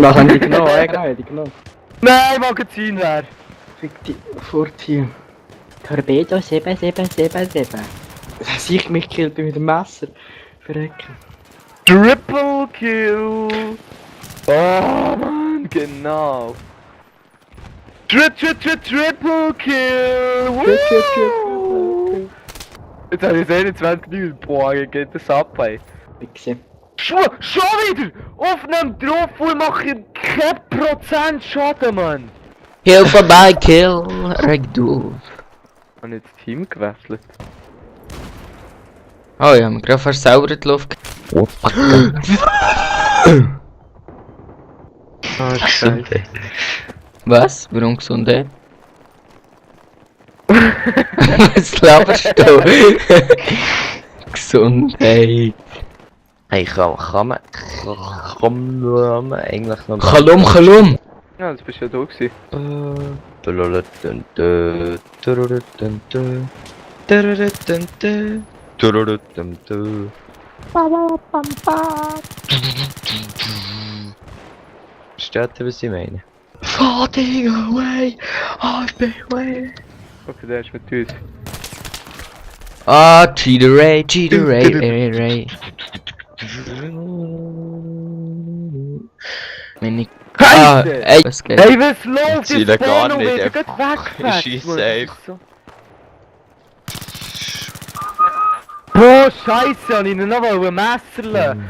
Was haben die genommen? Egal, die genommen. Nein, Magazin leer! Fick die fort hier. Torpedo 7777. Dass ich mich killt bin mit dem Messer. Verrecken. Triple Kill! Oh Mann, genau! Triple Kill! Woo! Jetzt habe ich 21 Minuten. Boah, geht das ab, ey. Wichse. Schon wieder! Auf einem drauf und mache kein Prozent Schaden, Mann! Hilfe bei Kill, Regduf. Ich habe jetzt das Team gewechselt. Oh ja, wir gerade fast selber in die Luft. Ah, Scheiße. Was? Warum Gesundheit? Was laberst du? Gesundheit. Hey, kann man eigentlich noch... Chalum. Ja, das bist ja du gewesen. Versteht ihr, was ich meine? Floating away, I've been away. Okay, der ist mit uns. Ah, Cheater Ray, Ray. Meine... Ah, Scheiße! ey, was geht? Hey, was läuft? Ziele Jetzt gar vorne nicht, wieder, er geht weg! ist scheiß safe. Boah, Scheiße, ich wollte ihn noch ein Messer lassen.